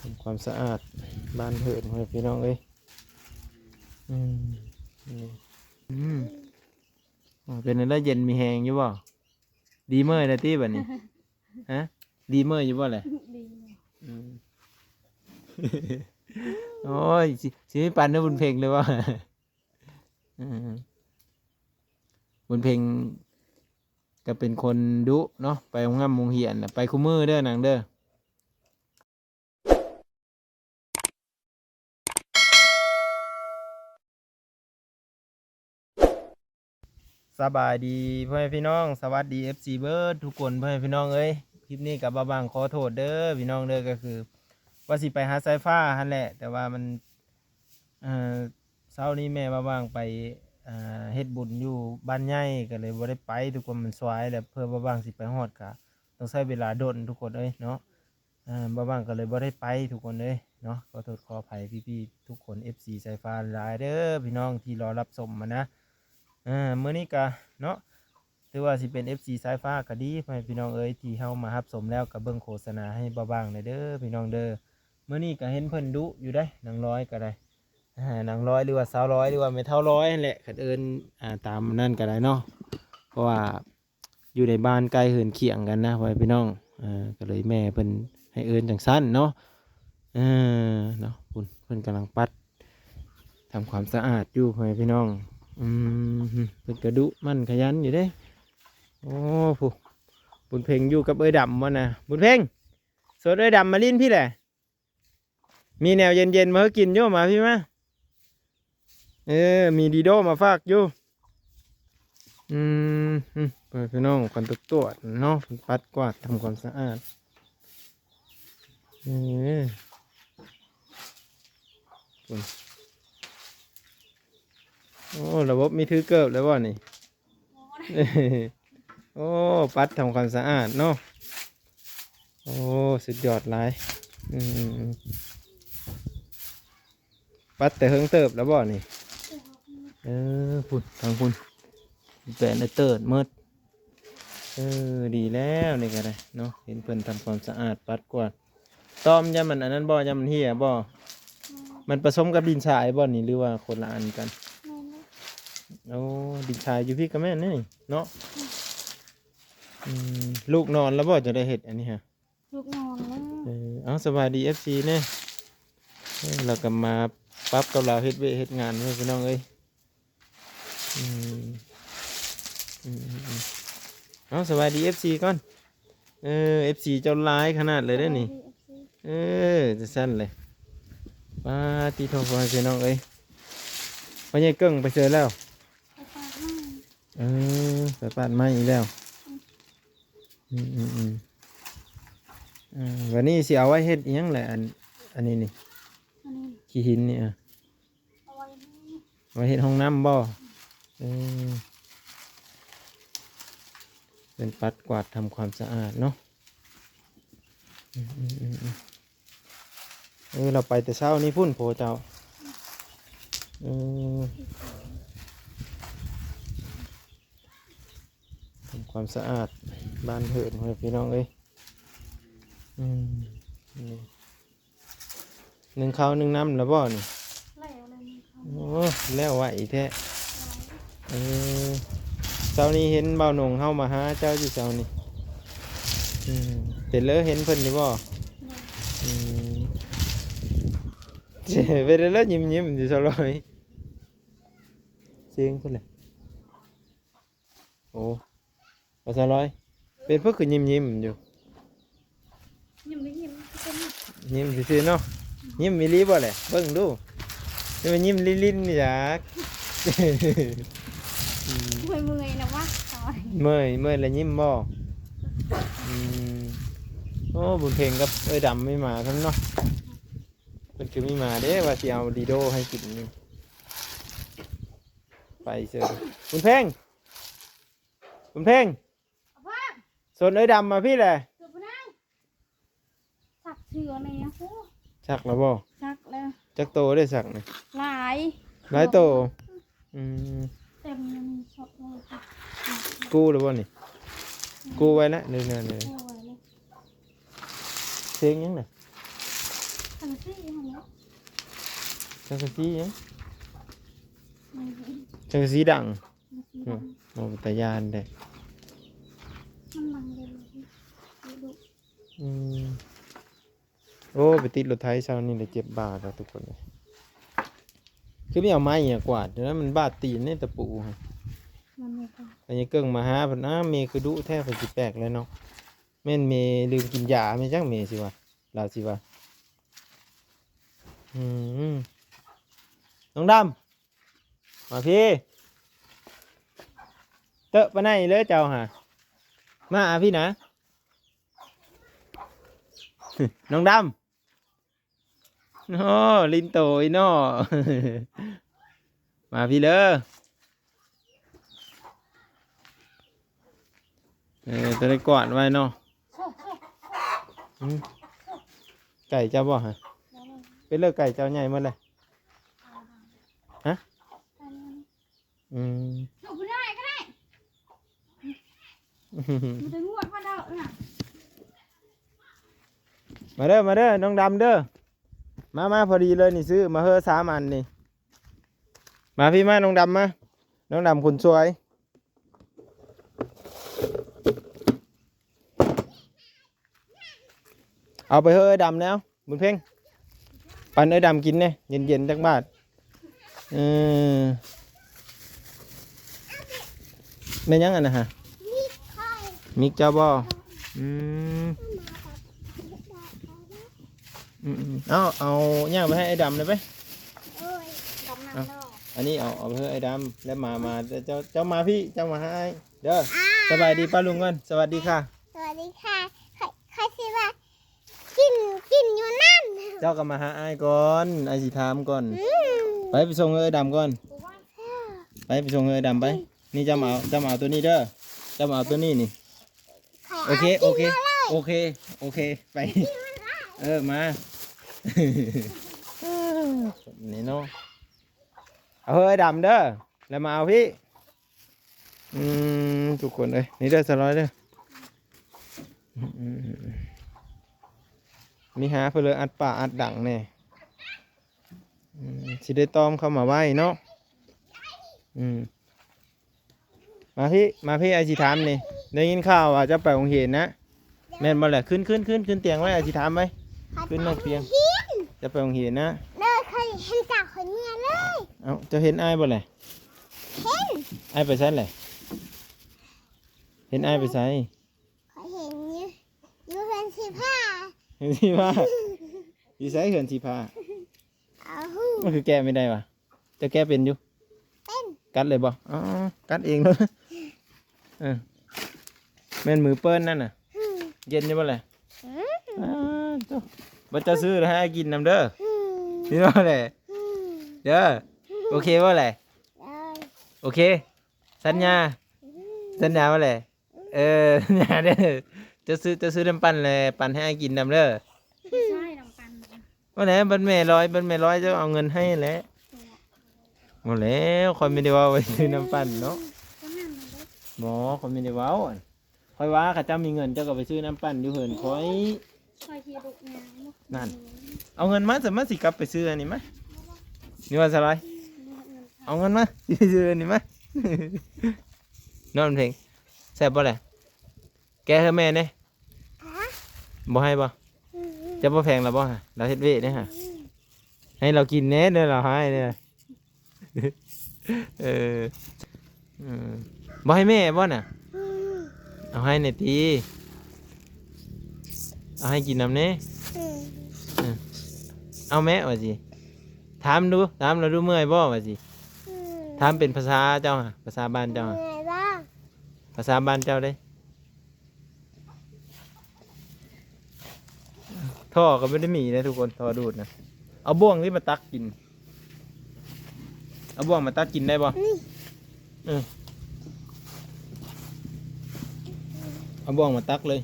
ทำความสะอาดบ้านเหิน พ่อแม่พี่น้องเอ้ย อืม นี่ อืม อ๋อ เป็นจั่งใด เย็นมีแฮงอยู่บ่ ดีเมื่อยแล้วติบัดนี้ ฮะ ดีเมื่อยอยู่บ่แหละ ดี อืม โอ้ย สิ สิมีปันเด้อบุญเพ็งเลยบ่ อืม บุญเพ็งก็เป็นคนดุเนาะ ไปโรงงานโรงเรียนน่ะ ไปคู่มื้อเด้อนางเด้อ สบายดีพ่อแม่พี่น้อง สวัสดีเอฟซีเบิดทุกคน พ่อแม่พี่น้องเอ้ย คลิปนี้ก็บ่าวบางขอโทษเด้อพี่น้องเด้อ ก็คือว่าสิไปหาสายฟ้าหั่นแหละ แต่ว่ามัน เอ่อ เช้านี้แม่บ่าวบางไป เอ่อ เฮ็ดบุญอยู่บ้านใหญ่ ก็เลยบ่ได้ไปทุกคน มันสายแล้ว เพื่อบ่าวบางสิไปฮอดก็ต้องใช้เวลาดนทุกคนเอ้ยเนาะ เอ่อ บ่าวบางก็เลยบ่ได้ไปทุกคนเอ้ยเนาะ ขอโทษขออภัยพี่ๆทุกคน เอฟซีสายฟ้าหลายเด้อพี่น้องที่รอรับชมมานะ เอ่อ มื้อนี้ก็เนาะ ถือว่าสิเป็นเอฟซีสายฟ้าก็ดี พ่อแม่พี่น้องเอ้ย ที่เฮามารับชมแล้วก็เบิ่งโฆษณาให้บ่าวบางแหน่เด้อพี่น้องเด้อ มื้อนี้ก็เห็นเพิ่นดุอยู่เด้ นางร้อยก็ได้ อ่า นางร้อย หรือว่าสาวร้อย หรือว่าแม่เฒ่าร้อยนั่นแหละ คันเอิ้น อ่า ตามนั้นก็ได้เนาะ เพราะว่า อยู่ในบ้านใกล้เฮือนเคียงกันนะพ่อแม่พี่น้อง เอ่อ ก็เลยแม่เพิ่นให้เอิ้นจั่งซั้นเนาะ เออ เนาะ พุ้น เพิ่นกำลังปัด ทำความสะอาดอยู่พ่อแม่พี่น้อง อืม เพิ่นก็ดุหมั่นขยันอยู่เด้ โอ้ พุ้น บุญเพ็งอยู่กับเอื้อยดำบ่นะ บุญเพ็ง ชวนเอื้อยดำมาลิ้นพี้แหละ มีแนวเย็นๆมาให้กินอยู่ มาพี้มา เออ มีดีโดมาฝากอยู่ อืม อืม พ่อแม่พี่น้อง เพิ่นตรวจเนาะ เพิ่นปัดกวาดทำความสะอาด เออ พุ้น โอ้ ระบบมีถือเกิบแล้วบ่นี่ โอ้ ปัดทำความสะอาดเนาะ โอ้ สุดยอดหลาย อืม ปัดแต่เฮิงเติบแล้วบ่นี่ เออ พุ้น ทางพุ้น แปะในเติดหมด เออ ดีแล้วนี่ก็ได้เนาะ เห็นเพิ่นทำความสะอาดปัดกวาด ตอมยามมันอันนั้นบ่ ยามมันเหี่ยบ่ มันผสมกับดินทรายบ่นี่ หรือว่าคนละอันกัน แม่นแล้ว โอ้ ดินทรายอยู่พี้ก็แม่นนี่เนาะ อืม ลูกนอนแล้วบ่ จะได้เฮ็ดอันนี้ฮะ ลูกนอนแล้ว เออ เอา สบายดี เอฟซี แหน่ เออ เราก็มาปรับกับลาวเฮ็ดเวียกเฮ็ดงานเว้ยพี่น้องเอ้ย อืม อืม อืม อืม เอา สบายดี เอฟซี ก่อน เออ เอฟซี เจ้าหลายขนาดเลยเด้อนี่ สบายดี เอฟซี เออ จั่งซั้นเลย ปาดติโธ่ พ่อแม่พี่น้องเอ้ย พ่อใหญ่เกิ่งไปไสแล้ว ไปปาดไม้ เออ ไปปาดไม้อีกแล้ว อืม อืม อืม อืม อ่า วันนี้สิเอาไว้เฮ็ดอิหยังแหละ อัน อันนี้นี่ อันนี้ ขี้หินนี่ อ่ะ เอาไว้นี่ ไว้เฮ็ดห้องน้ำบ่ เออ เป็นปัดกวาดทำความสะอาดเนาะ อืม อืม อืม อืม เออ เราไปแต่เช้านี้พุ้น โพเจ้า เออ ทำความสะอาดบ้านเหิน พ่อแม่พี่น้องเอ้ย อืม นี่ นึ่งข้าวนึ่งน้ำแล้วบ่นี่ แล้วแล้วนึ่งข้าว โอ้ แล้วไวแท้ ไว เออ เช้านี้เห็นบ่าวหนงเฮามาหาเจ้าอยู่เช้านี้ อืม เป็นเลย เห็นเพิ่นอยู่บ่ อืม เป็นเลย ยิ้มๆ อยู่ สาวร้อย เสียงเพิ่นแหละ โอ้ บ่าวสาวร้อย เป็นเพิ่นคือยิ้มๆ อยู่ ยิ้มก็ยิ้ม ยิ้มซื่อๆ เนาะ ยิ้มอีหลีบ่แหละ เบิ่งดู นี่มันยิ้มลิ้นๆ นี่จัก เมื่อยๆ นะวะ เมื่อย เมื่อยแล้วยิ้มบ่ อืม โอ้ บุญเพ็งกับเอ้ยดำมีหมาพร้อมเนาะ เพิ่นคือมีหมาเด้ ว่าสิเอาดีโดให้กินนี่ ไปเสิร์ช บุญเพ็ง บุญเพ็ง ชวนเอ้ยดำมาพี้แหละ สักเทื่อแหน่ โอ้ สักแล้วบ่ สักแล้ว จักโตได้สักนี่ หลาย หลายโต อืม เต็มยังมีช็อตเลย กู้แล้วบ่นี่ กู้ไว้แล้ว เดี๋ยวๆๆ กู้ไว้แล้ว เพลงหยังน่ะ ງກະສີຫັ້ນແຫຼະ ສັງກະສີຫຍັງ? ມັນ ສັງກະສີດັງ ມັນສີ ອືມ ດຳ ໂອ້ ເປັນຕາຢ້ານແທ້ ມັນດັງເດ້ ອືມ ໂອ້ ໄປຕິດລົດໄຖເຊົ້ານີ້ລະເຈັບບ່າແລ້ວທຸກຄົນເອີຍ ຄືມີເອົາໄມ້ຫຍັງກວາດຢູ່ນະ ມັນບາດຕີນເດ້ຕະປູ ມັນບໍ່ກວາດ ອັນນີ້ເກິ່ງມາຫາເພິ່ນ ອ້າ ແມ່ຄືດຸແທ້ ເພິ່ນຊິແປກແລ້ວເນາະ ແມ່ນແມ່ລືມກິນຢາ ແມ່ນຫຍັງແມ່ຊິວ່າ ລາວຊິວ່າ ອືມ ນ້ອງດຳ ມາພີ້ ເຕີະປານໃດເລີເຈົ້າຫາ ມາຫາພີ້ນະ ນ້ອງດຳ ໂອ້ ລິ້ນໂຕອີ່ນໍ ມາພີ້ເລີ ເອີ ໂຕໄດ້ກວາດໄວ້ເນາະ ອືມ ໄກ່ເຈົ້າບໍ່ຫະ? ເປັນເລີໄກ່ເຈົ້າໃຫຍ່ໝົດແລ້ວ ຮະ? ອືມ ເອົາໄປໄດ້ກໍໄດ້ ມັນຈະງວດວ່າເດີນະ ມາເດີ ມາເດີ ນ້ອງດຳເດີ ມາ ມາ ພໍດີເລີຍນີ້ ຊື້ມາເຮີສາມອັນນີ້ ມາພີ້ມາ ນ້ອງດຳມາ ນ້ອງດຳຄົນສວຍ ເອົາໄປເຮີອ້າຍດຳແນວ ບຸນເພັງ ປັນອ້າຍດຳກິນແດ່ ເຢັນໆ ຈັກບາດ ເອີ ແມ່ນຫຍັງອັນນັ້ນຫະ? ມິກເຈົ້າບໍ່? ອືມ ອືມໆ ເອົາ ເອົາຍ່າງໄປໃຫ້ອ້າຍດຳໄດ້ໄປ ໂອ້ຍ ດຳນຳ ເອົາ ເນາະ ອັນນີ້ເອົາ ເອົາໄປໃຫ້ອ້າຍດຳ ແລ້ວມາ ມາ ເຈົ້າ ເຈົ້າມາພີ້ ເຈົ້າມາຫາອ້າຍເດີ ອ້າ ສະບາຍດີປ້າລຸງກ່ອນ ສະຫວັດດີຄ່ະ ສະຫວັດດີຄ່ະ ຂ້ອຍ ຂ້ອຍຊິວ່າ ກິນ ກິນຢູ່ນັ້ນ ເຈົ້າກໍມາຫາອ້າຍກ່ອນ ອ້າຍຊິຖາມກ່ອນ ອືມ ໄປ ໄປສົ່ງເຮືອອ້າຍດຳກ່ອນ ເອີ ໄປ ໄປສົ່ງເຮືອອ້າຍດຳໄປ ອືມ ນີ້ເຈົ້າມາເອົາ ເຈົ້າມາເອົາຕົວນີ້ເດີ ເຈົ້າມາເອົາຕົວນີ້ນີ້ ໂອເຄ ໂອເຄ ໂອເຄ ໂອເຄ ໄປ ເອີ ມາ ນີ້ເນາະ ເອົາເຮືອອ້າຍດຳເດີ ແລ້ວມາເອົາພີ້ ອືມ ທຸກຄົນເອີຍ ນີ້ເດີ ສາວລອຍເດີ ອືມ ນີ້ຫາເພິ່ນເລີຍອັດປ່າອັດດັງແດ່ ອືມ ຊິໄດ້ຕ້ອມເຂົ້າມາໄວ້ເນາະ ອືມ ມາພີ້ ມາພີ້ ອ້າຍຊິຖາມນີ້ ໄດ້ຍິນຂ່າວວ່າເຈົ້າໄປໂຮງຮຽນນະ ແມ່ນບໍ່ແຫຼະ? ຂຶ້ນ ຂຶ້ນ ຂຶ້ນ ຂຶ້ນຕຽງໄວ້ ອາຊິຖາມໄວ້ ຂຶ້ນນອກຕຽງ ເຈົ້າໄປໂຮງຮຽນນະ ເລີຍ ຂ້ອຍເຫັນຕາຂ້ອຍເມື່ອເລີຍ ເອົ້າ ເຈົ້າເຫັນອ້າຍບໍ່ແຫຼະ? ເຫັນ ອ້າຍໄປໃສແຫຼະ? ເຫັນອ້າຍໄປໃສ? ຂ້ອຍເຫັນຢູ່ ຢູ່ເຮືອນສີຟ້າ ເຮືອນສີຟ້າ ຢູ່ໃສເຮືອນສີຟ້າ? ເອົາ ມັນຄືແກະໄມ່ໄດ້ວະ? ເຈົ້າແກະເປັນຢູ່? ເປັນ ກັດເລີຍບໍ່? ອໍ ກັດເອງໂລດ ເອີ ແມ່ນມືເປີ້ນນັ້ນນະ ອືມ ເຢັນຢູ່ບໍ່ແຫຼະ? ອືມ ອ້າ ໂທ້ ບັດເຈົ້າຊື້ໃຫ້ອ້າຍກິນນຳເດີ ອືມ ນີ້ບໍ່ແຫຼະ? ອືມ ເດີ ໂອເຄບໍ່ແຫຼະ? ໄດ້ ໂອເຄ ສັນຍາ ອືມ ສັນຍາບໍ່ແຫຼະ? ເອີ ຢ່າເດີ ເຈົ້າຊື້ ເຈົ້າຊື້ນ້ຳປັ່ນແລ້ວປັ່ນໃຫ້ອ້າຍກິນນຳເດີ ໃຊ່ ນ້ຳປັ່ນ ບໍ່ແຫຼະ ບັດແມ່ລອຍ ບັດແມ່ລອຍເຈົ້າເອົາເງິນໃຫ້ແຫຼະ ບໍ່ແລ້ວ ຂ້ອຍມີແຕ່ເວົ້າໄປຊື້ນ້ຳປັ່ນເນາະ ບໍ່ ຂ້ອຍມີແຕ່ເວົ້າ ຂ້ອຍວ່າເຂົາເຈົ້າມີເງິນ ເຈົ້າກໍໄປຊື້ນ້ຳປັ່ນຢູ່ເຮືອນຂ້ອຍ ຂ້ອຍຂີ່ລົດຍາງ ນັ້ນ ເອົາເງິນມາ ສະມາຊິກັບໄປຊື້ອັນນີ້ມາ ນີ້ວ່າສະຫຼາຍ ເອົາເງິນມາ ຊິໄປຊື້ອັນນີ້ມາ ເນາະ ເພັງ ແຊບບໍ່ແຫຼະ? ແກະໃຫ້ແມ່ແດ່ ຮະ ບໍ່ໃຫ້ບໍ່? ອືມ ເຈົ້າບໍ່ແພງລາວບໍ່ຫະ? ລາວເຮັດວຽກເດ້ຫະ ອືມ ໃຫ້ລາວກິນແດ່ເດີ ລາວໃຫ້ເດີ ເອີ ເອີ ບໍ່ໃຫ້ແມ່ບໍ່ນະ? ອືມ ເອົາໃຫ້ແດ່ຕິ ເອົາໃຫ້ກິນນຳແດ່ ອືມ ເອີ ເອົາແມ່ວ່າຊິ ຖາມດູ ຖາມລາວດູ ເມື່ອຍບໍ່ວ່າຊິ ອືມ ຖາມເປັນພາສາເຈົ້າຫະ ພາສາບ້ານເຈົ້າຫະ ເມື່ອຍບໍ່? ພາສາບ້ານເຈົ້າເດ້ ທໍ່ກໍບໍ່ໄດ້ມີເດ້ທຸກຄົນ ທໍ່ດູດນະ ເອົາບ່ວງນີ້ມາຕັກກິນ ເອົາບ່ວງມາຕັກກິນໄດ້ບໍ່? ນີ້ ເອີ ເອົາບ່ວງມາຕັກເລີຍ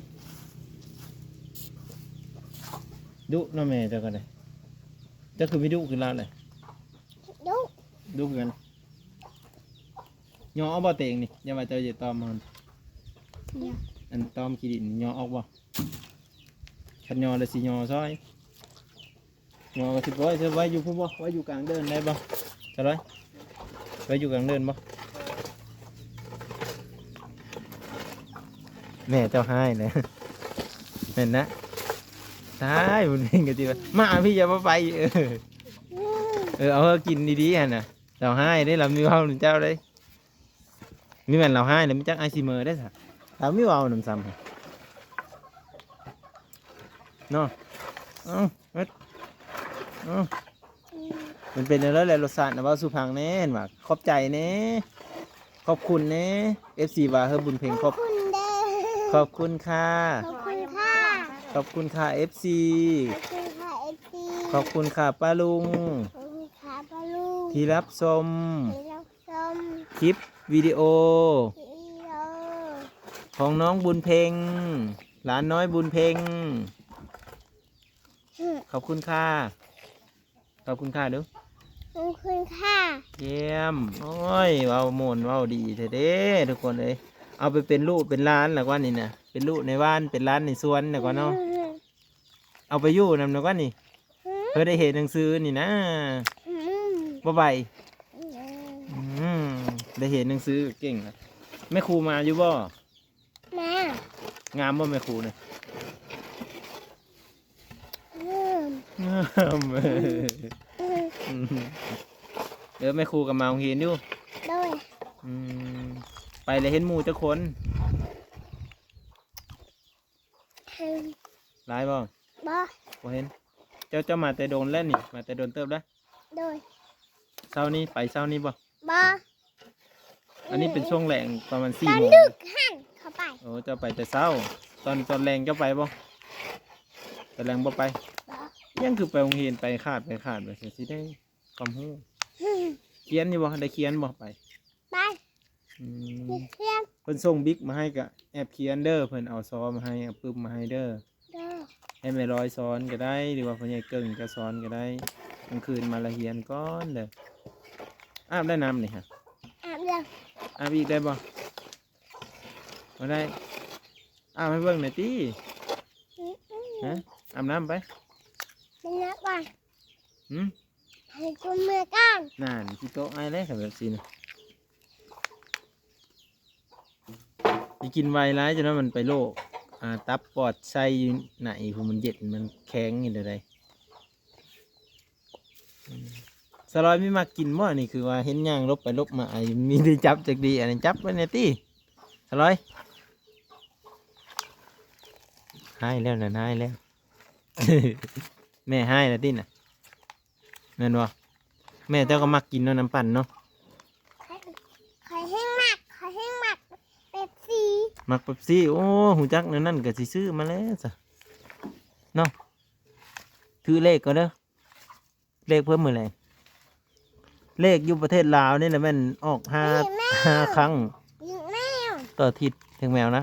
ດຸເນາະແມ່ເຈົ້າກໍໄດ້ ເຈົ້າຄືມີດຸຄືລາວແຫຼະ? ດຸ ດຸຄືກັນ ຍໍອອກບໍ່ເຕງນີ້ ຢ່າວ່າເຈົ້າຈະຕອມມັນ ຫຍັງ ອັນຕອມຂີ້ດິນຍໍອອກບໍ່? ຄັນຍໍແລ້ວຊິຍໍຊ່ອຍ ໝໍກໍຊິໄວ້ ເຈົ້າໄວ້ຢູ່ພຸ້ນບໍ່? ໄວ້ຢູ່ກາງເດີ່ນໄດ້ບໍ່? ເຈົ້າໄວ້ ໄວ້ຢູ່ກາງເດີ່ນບໍ່? ແມ່ເຈົ້າຮ້າຍນະ ແມ່ນນະ ຕາຍ ບຸນເພັງກໍຊິວ່າ ມາພີ່ ຢ່າມາໄປ ເອີ ເອີ ເອົາເຮີກິນດີໆຫັ້ນນະ ເຈົ້າຮ້າຍເດ້ ລາວມີເວົ້ານຳເຈົ້າເດ້. ມີແມ່ນລາວຮ້າຍແລ້ວ ມີຈັກອ້າຍຊິເມີໄດ້ຊະ ລາວມີເວົ້ານຳຊ້ຳເນາະ. ເອົາ ເອົາ ເອົາ ມັນເປັນແນວໃດແຫຼະ ລົດຊາດນະ ເວົ້າສູ່ຟັງແດ່ ເຫັນວ່າຂອບໃຈແດ່ ຂອບຄຸນແດ່ ເອັຟຊີວ່າ ເຮີ ບຸນເພັງ ຂອບ ຂອບຄຸນເດີ ຂອບຄຸນຄ່ະ ຂອບຄຸນຄ່ະ ຂອບຄຸນຄ່ະ ເອັຟຊີ ຂອບຄຸນຄ່ະ ເອັຟຊີ ຂອບຄຸນຄ່ະ ປ້າລຸງ ຂອບຄຸນຄ່ະ ປ້າລຸງ ທີ່ຮັບຊົມ ທີ່ຮັບ ຊົມ ຄລິບວິດີໂອ ຄລິບວິດີໂອ ຂອງນ້ອງບຸນເພັງ ຫຼານນ້ອຍບຸນເພັງ ອືມ ຂອບຄຸນຄ່ະ ຂອບຄຸນຄ່ະດູ ຂອບຄຸນຄ່ະ ຢ້ຽມ. ໂອ້ຍ ເວົ້າມ່ວນເວົ້າດີແທ້ເດ້ທຸກຄົນເອີຍ ເອົາໄປເປັນລູກເປັນຫຼານລະກວ່ານີ້ນະ ເປັນລູກໃນບ້ານ ເປັນຫຼານໃນສວນລະກວ່າເນາະ ອືມ ເອົາໄປຢູ່ນຳນະກວ່ານີ້ ອືມ ເພື່ອໄດ້ເຮັດໜັງສືນີ້ນະ ອືມ ບໍ່ໄປ ອືມ ອືມ ໄດ້ເຮັດໜັງສືເກັ່ງລະ. ແມ່ຄູມາຢູ່ບໍ່? ມາ ງາມບໍ່ແມ່ຄູນີ້? ງາມ ງາມ ອືມ ເອີ ແມ່ຄູກໍມາໂຮງຮຽນຢູ່ ໂດຍ ອືມ ໄປແລ້ວເຫັນໝູ່ຈັກຄົນ? ເຫັນ ຫຼາຍບໍ່? ບໍ່ ບໍ່ເຫັນ ເຈົ້າ ເຈົ້າມາແຕ່ດົນແລ້ວນີ້ ມາແຕ່ດົນເຕີບແລ້ວ ໂດຍ ເຊົ້ານີ້ ໄປເຊົ້ານີ້ບໍ່? ບໍ່ ອັນນີ້ເປັນຊ່ວງແລງປະມານສີ່ໂມງ ຕອນດຶກຫັ້ນເຂົາໄປ ໂອ້ ເຈົ້າໄປແຕ່ເຊົ້າ ຕອນ ຕອນແລງເຈົ້າໄປບໍ່? ຕອນແລງບໍ່ໄປ ບໍ່ ຍັງຄືໄປໂຮງຮຽນ ໄປຂາດ ໄປຂາດ ໄປ ຊິໄດ້ຄວາມຮູ້ ຮຶ ຂຽນຢູ່ບໍ່? ໄດ້ຂຽນບໍ່? ໄປ ໄປ ອືມ ເພິ່ນສົ່ງບິກມາໃຫ້ກະແອບຂຽນເດີ ເພິ່ນເອົາຊໍມາໃຫ້ ເອົາປຶ້ມມາໃຫ້ເດີ ເດີ ໃຫ້ແມ່ລອຍສອນກໍໄດ້ ຫຼືວ່າພໍ່ໃຫຍ່ເກິ່ງຈະສອນກໍໄດ້ ກາງຄືນມາລະຮຽນກ່ອນເດີ. ອາບໄດ້ນ້ຳນີ້ຫະ? ອາບແລ້ວ ອາບອີກໄດ້ບໍ່? ບໍ່ໄດ້ ອາບໃຫ້ເບິ່ງໜ່ອຍຕິ ອືມ ຮະ ອາບນ້ຳໄປ ເປັນຫຍັງວະ? ຫືມ ໃຫ້ຈຸ່ມມືກ່ອນ ນັ້ນ ຂີ້ໂຕະອ້າຍແລ້ວ ຄັນແບບຊີ້ນະ ຊິກິນໄວຫຼາຍ ຈັ່ງນັ້ນມັນໄປໂລກ ອ່າ ຕັບປອດໄສ້ຢູ່ໃນພຸ້ນ ມັນເຢັນ ມັນແຂງຢູ່ໃດ. ອືມ ສາວລອຍມີມັກກິນບໍ່? ອັນນີ້ຄືວ່າເຫັນຍ່າງຫຼົບໄປຫຼົບມາ ມີໄດ້ຈັບຈັກດີ ອັນນີ້ຈັບໄວ້ແດ່ຕິ ສາວລອຍ. ຮ້າຍແລ້ວນັ້ນ ຮ້າຍແລ້ວ ແມ່ຮ້າຍແລ້ວຕິນະ ແມ່ນບໍ່? ແມ່ເຈົ້າກໍມັກກິນເນາະ ນ້ຳປັ່ນເນາະ ຂ້ອຍ ຂ້ອຍແຮງມັກ ຂ້ອຍແຮງມັກເປັບຊີ ມັກເປັບຊີ. ໂອ້ ຮູ້ຈັກແນວນັ້ນກໍຊິຊື້ມາແລ້ວຊະເນາະ. ຖືເລກກ່ອນເດີ ເລກເພີ່ມມື້ແລງ ເລກຢູ່ປະເທດລາວນີ້ແຫຼະແມ່ນອອກຫ້າ ຫ້າຄັ້ງຕໍ່ອາທິດ ເລກແມວນະ.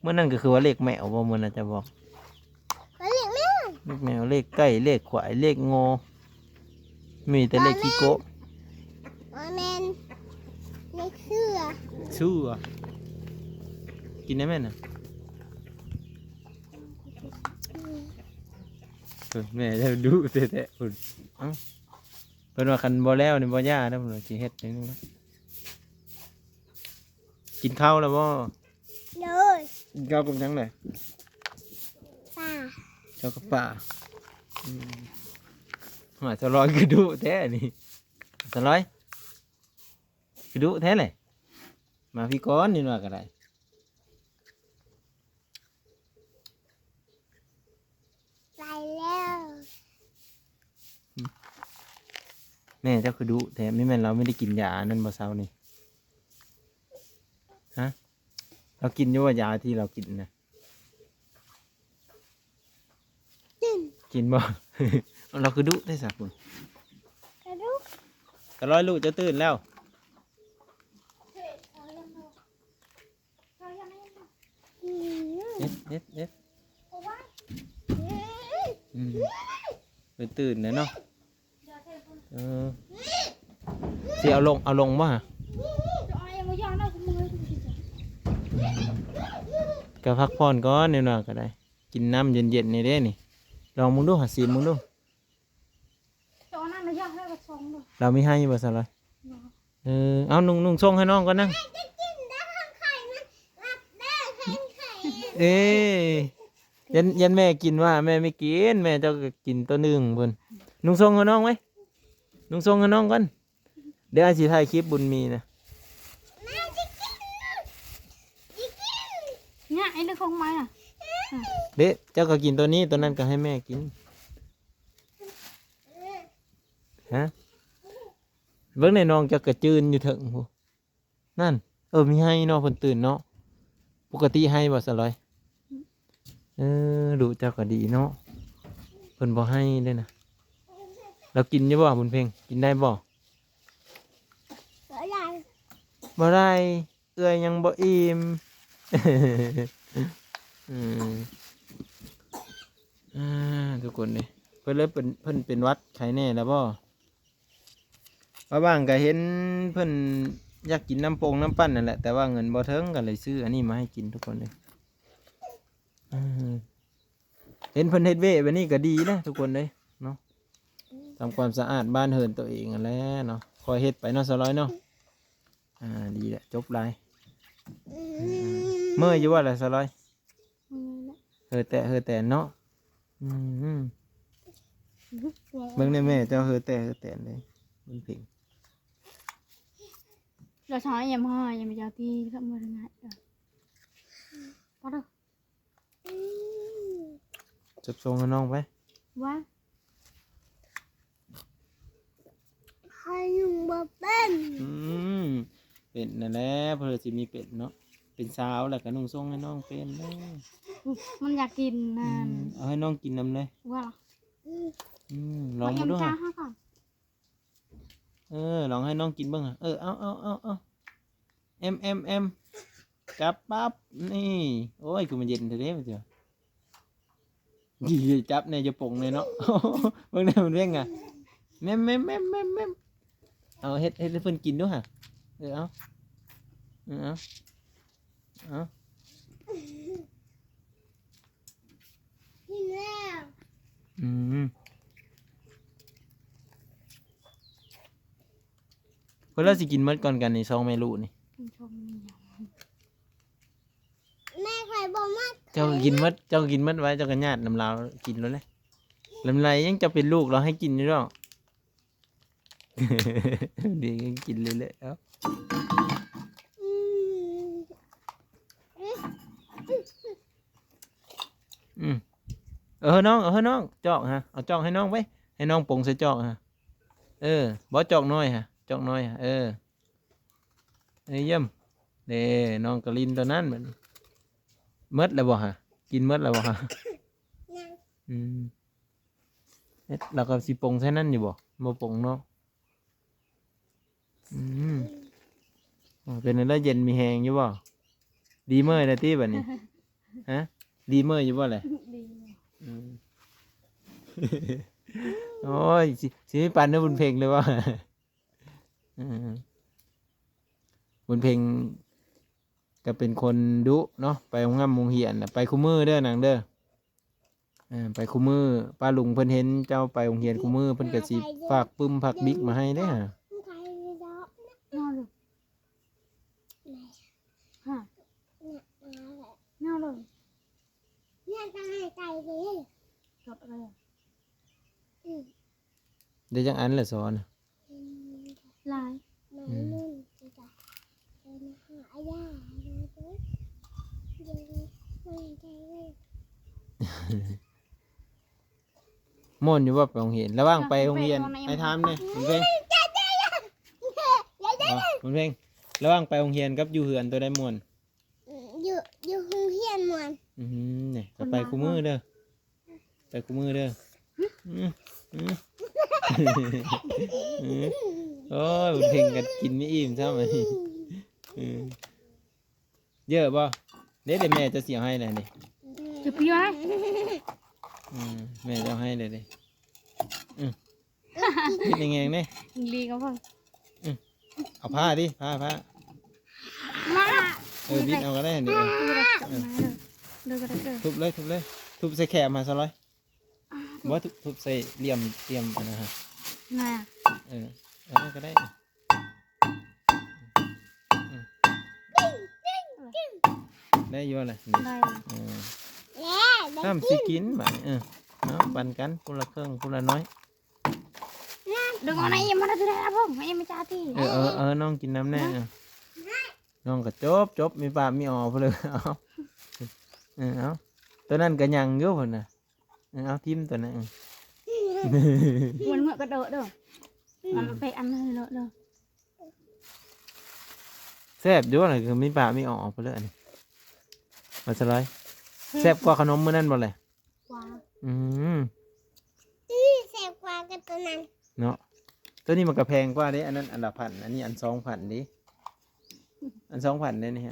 ມື້ນັ້ນກໍຄືວ່າເລກແມວບໍ່ ມື້ນັ້ນຈະບອກ ເລກແມວ ເລກແມວ ເລກໄກ່ ເລກຄວາຍ ເລກງົວ ມີແຕ່ເລກຂີ້ໂກະ ບໍ່ແມ່ນ ເລກເສືອ ເສືອ ກິນໄດ້ແມ່ນນະ. ເອີ ແມ່ເຈົ້າດຸແທ້ໆພຸ້ນ. ເອົ້າ ເພິ່ນວ່າຄັນບໍ່ແລ້ວນີ້ບໍ່ຢ່າເດີ ເພິ່ນວ່າຊິເຮັດຈັ່ງນີ້ນະ. ກິນເຂົ້າແລ້ວບໍ່? ໂດຍ ກິນເຂົ້າກັບຫຍັງແດ່? ປາ ເຂົ້າກັບປາ. ອືມ ຫາສາວລອຍຄືດຸແທ້ນີ້ ສາວລອຍ ຄືດຸແທ້ແຫຼະ. ມາພີ້ກ່ອນ ນີ້ວ່າກໍໄດ້ ໄປແລ້ວ. ແມ່ເຈົ້າຄືດຸແທ້ ມີແມ່ນລາວມີໄດ້ກິນຢາອັນນັ້ນບໍ່ເຊົ້ານີ້? ຮະ ລາວກິນຢູ່ບໍ່ ຢາທີ່ລາວກິນນະ? ກິນ ກິນບໍ່? ລາວຄືດຸແທ້ຊະພຸ້ນ ກະດຸ ສາວລອຍ ລູກເຈົ້າຕື່ນແລ້ວ. ອືມ ເຮັດ ເຮັດ ເຮັດ ອືມ ເພິ່ນຕື່ນແລ້ວເນາະ. ເອີ ຊິເອົາລົງ ເອົາລົງບໍ່ຫະ? ກໍພັກຜ່ອນກ່ອນ ແນວນັ້ນກໍໄດ້ ກິນນ້ຳເຢັນໆ ນີ້ເດ້ນີ້ ລອງເບິ່ງດູຫາ ຊີມເບິ່ງດູ. ລາວມີໄຮ່ບໍ່ຊະລອຍ? ເອີ ເອົາ ນຸ່ງ ນຸ່ງສົ່ງໃຫ້ນ້ອງກ່ອນນະ. ເອີ ຢ້ານ ຢ້ານແມ່ກິນວ່າ ແມ່ບໍ່ກິນ ແມ່ເຈົ້າກໍກິນໂຕໜຶ່ງພຸ້ນ. ນຸ່ງສົ່ງໃຫ້ນ້ອງໄວ້ ນຸ່ງສົ່ງໃຫ້ນ້ອງກ່ອນ. ດຽວອ້າຍຊິຖ່າຍຄລິບບຸນມີນະ. ເນຍ ໄອ້ເລື່ອງຂອງໄມ້ນະ ເດ້ ເຈົ້າກໍກິນໂຕນີ້ ໂຕນັ້ນກໍໃຫ້ແມ່ກິນ. ຮະ ເບິ່ງແນ່ ນ້ອງເຈົ້າກະຈືນຢູ່ເທິງພຸ້ນ. ນັ້ນ ເອີ ມີໄຮ່ເນາະ ເພິ່ນຕື່ນເນາະ. ປົກກະຕິໄຮ່ບໍ່ສະຫຼອຍ? ເອີ ລູກເຈົ້າກໍດີເນາະ ເພິ່ນບໍ່ໄຮ່ເດ້ນະ. ລາວກິນຢູ່ບໍ່ ບຸນເພັງ? ກິນໄດ້ບໍ່? ບໍ່ໄດ້ ບໍ່ໄດ້. ເອື້ອຍຍັງບໍ່ອີ່ມ. ອືມ ອ່າ ທຸກຄົນເດ້ ເພິ່ນເລີຍເປັນ ເພິ່ນເປັນຫວັດໄຂ້ແນ່ແລ້ວບໍ່? ວ່າຫວ່າງກໍເຫັນເພິ່ນຢາກກິນນ້ຳປົງນ້ຳປັ່ນນັ້ນແຫຼະ ແຕ່ວ່າເງິນບໍ່ເຖິງ ກໍເລີຍຊື້ອັນນີ້ມາໃຫ້ກິນທຸກຄົນເດ້. ເອີ ເຫັນເພິ່ນເຮັດວຽກແບບນີ້ກໍດີແຫຼະທຸກຄົນເດ້ເນາະ ທຳຄວາມສະອາດບ້ານເຮືອນຕົວເອງຫັ້ນແຫຼະເນາະ. ຄ່ອຍເຮັດໄປເນາະສາວລອຍເນາະ. ອ່າ ດີແຫຼະ ຈົບຫຼາຍ. ເມື່ອຍຢູ່ບໍ່ລະສາວລອຍ? ເມື່ອຍແຫຼະ ເຮີແຕະເຮີແຕນເນາະ. ອືມ ເບິ່ງແນ່ແມ່ເຈົ້າເຮີແຕະເຮີແຕນເດ້ ບຸນເພັງ. ລະຊອຍຍັງບໍ່ ຍັງບໍ່ເຈົ້າທີ່ເຂົ້າມາງານ ປະເດີ. ອືມ ຈັບສົ່ງໃຫ້ນ້ອງໄປ. ວ່າ ຂ້ອຍນຸ່ງບໍ່ເປັນ. ອືມ ເປັນນັ້ນແຫຼະ ເພື່ອຊິມີເປັນເນາະ ເປັນສາວແລ້ວກໍນຸ່ງສົ່ງໃຫ້ນ້ອງເປັນເດີ. ມັນຢາກກິນນັ້ນ. ອືມ ເອົາໃຫ້ນ້ອງກິນນຳເລີຍ. ວ່າ ອືມ ລອງເບິ່ງດູ. ເອີ ລອງໃຫ້ນ້ອງກິນເບິ່ງ. ເອີ ເອົາ ເອົາ ເອົາ ເອົາ ແອມ ແອມ ແອມ ຈັບປັບ ນີ້. ໂອ້ຍ ຄືມັນເຢັນແທ້ເດ້ ມັນຈະ ຈັບແດ່ ຢ່າປົງແດ່ເນາະ. ເບິ່ງແດ່ ມັນເວັ່ງອະ ແມ່ມ ແມ່ມ ແມ່ມ ແມ່ມ ແມ່ມ. ເອົາ ເຮັດ ເຮັດໃຫ້ເພິ່ນກິນດູຫະ. ເອີ ເອົາ ເອີ ເອົາ ເອົາ. ກິນແລ້ວ. ອືມ ເພິ່ນລະຊິກິນໝົດກ່ອນກັນນີ້ ສອງແມ່ລູກນີ້. ແມ່ຂ້ອຍບໍ່ມັກ. ເຈົ້າກໍກິນໝົດ ເຈົ້າກໍກິນໝົດໄວ້ ເຈົ້າກໍຍາດນຳລາວກິນໂລດແຫຼະ. ລຳໄລຍັງຈະເປັນລູກລາວໃຫ້ກິນຢູ່ດອກ. ດີ ກິນເລື້ອຍໆ ເອົາ. ອືມ ອືມ ເອີ ນ້ອງ ເອີ ນ້ອງ ຈອກຫະ ເອົາຈອກໃຫ້ນ້ອງໄປ ໃຫ້ນ້ອງປົງໃສ່ຈອກຫະ. ເອີ ບໍ່ ຈອກນ້ອຍຫະ ຈອກນ້ອຍຫະ. ເອີ ເອີ ຢ້ຽມເດ້ ນ້ອງກະລິນຕົວນັ້ນ. ໝົດແລ້ວບໍ່ຫະ? ກິນໝົດແລ້ວບໍ່ຫະ? ຍັງ. ອືມ ເຮັດ ແລ້ວກໍຊິປົງໃສ່ນັ້ນຢູ່ບໍ່? ບໍ່ປົງເນາະ. ອືມ ເປັນແນວໃດ ເຢັນມີແຮງຢູ່ບໍ່? ດີເມີແລ້ວຕິບັດນີ້? ຮະ ດີເມີຢູ່ບໍ່ແຫຼະ? ດີ. ອືມ ໂອ້ຍ ຊິ ຊິມີປັນໃຫ້ບຸນເພັງເລີຍບໍ່? ອືມ ບຸນເພັງກໍເປັນຄົນດຸເນາະ ໄປໂຮງຮ່ຳໂຮງຮຽນນະ ໄປຄູ່ມື້ເດີນາງເດີ. ເອີ ໄປຄູ່ມື້ ປ້າລຸງເພິ່ນເຫັນເຈົ້າໄປໂຮງຮຽນຄູ່ມື້ ເພິ່ນກໍຊິຝາກປຶ້ມຝາກບິກມາໃຫ້ເດ້. ໄດ້ຈັກອັນລະສອນ? ອືມ ຫຼາຍ. ອືມ ມ່ວນຢູ່ບໍ່ໄປໂຮງຮຽນ? ລະຫວ່າງໄປໂຮງຮຽນ ໃຫ້ຖາມແດ່ ບຸນເພັງ ບຸນເພັງ ລະຫວ່າງໄປໂຮງຮຽນກັບຢູ່ເຮືອນ ໂຕໃດມ່ວນ? ຢູ່ ຢູ່ໂຮງຮຽນມ່ວນ. ອືມ ນີ້ ກໍໄປຄູ່ມື້ເດີ ໄປຄູ່ມື້ເດີ. ອືມ ອືມ ອືມ ໂອ້ຍ ເພິ່ນເພງກັນກິນບໍ່ອີ່ມຊ້ຳ. ອືມ ເຢີະບໍ່? ເດ້ ເດ້ ແມ່ຈະຊິເອົາໃຫ້ແລ້ວນີ້ ຈະປີໄວ້. ອືມ ແມ່ຈະເອົາໃຫ້ແລ້ວເດ້. ອືມ ເຮັດແງງໆ ເດ້ ລີກັບເພິ່ນ. ອືມ ເອົາຜ້າຕິ ຜ້າ ຜ້າ ມາ. ເອີ ບິດເອົາກໍໄດ້ ເດີ ເອີ ເດີ ເດີ ເດີ ເດີ ເດີ ທຸບເລີຍ ທຸບເລີຍ ທຸບໃສ່ແຄມຫາຊະລອຍ. ບໍ່ ທຸບ ທຸບໃສ່ຫຼ່ຽມ ຫຼ່ຽມອັນນັ້ນຫາ ນະ ເອີ. ເອີ ກໍໄດ້ ອືມ ໄດ້ຢູ່ແຫຼະ ນີ້ ໄດ້ ເອີ ແລ້ວ ຫ້າມຊິກິນບາດນີ້ ເອີ ເອົາ ປັນກັນ ຄົນລະເຄິ່ງ ຄົນລະໜ້ອຍ ດຶງເອົາໃນອີ່ມາ ໄດ້ແລ້ວ ເພິ່ງ ໃນອີ່ມາຈາຕິ ເອີ ເອີ ເອີ ນ້ອງກິນນຳແດ່ ເອີ ນ້ອງກໍຈົບ ຈົບ ມີປາກມີອໍພຸ້ນເລີຍ ເອົາ ເອີ ເອົາ ຕົວນັ້ນກໍຍັງຢູ່ພຸ້ນນະ ເອີ ເອົາ ຖິ້ມຕົວນັ້ນ ເອີ ມັນເມືອກະໂດດເດີ ມັນໄປອັນນັ້ນໂລດເດີ ແຊບຢູ່ນະ ຄືມີປາກມີອໍພຸ້ນເລີຍ ອັນນີ້ ວ່າຊະຫຼອຍ ແຊບກວ່າຂະໜົມມື້ນັ້ນບໍ່ແລະ? ກວ່າ ອືມ ອີ ແຊບກວ່າກັບຕົວນັ້ນເນາະ ຕົວນີ້ມັນກໍແພງກວ່າເດ້ ອັນນັ້ນອັນລະພັນ ອັນນີ້ອັນສອງພັນເດ້ ອັນສອງພັນເດ້ນີ້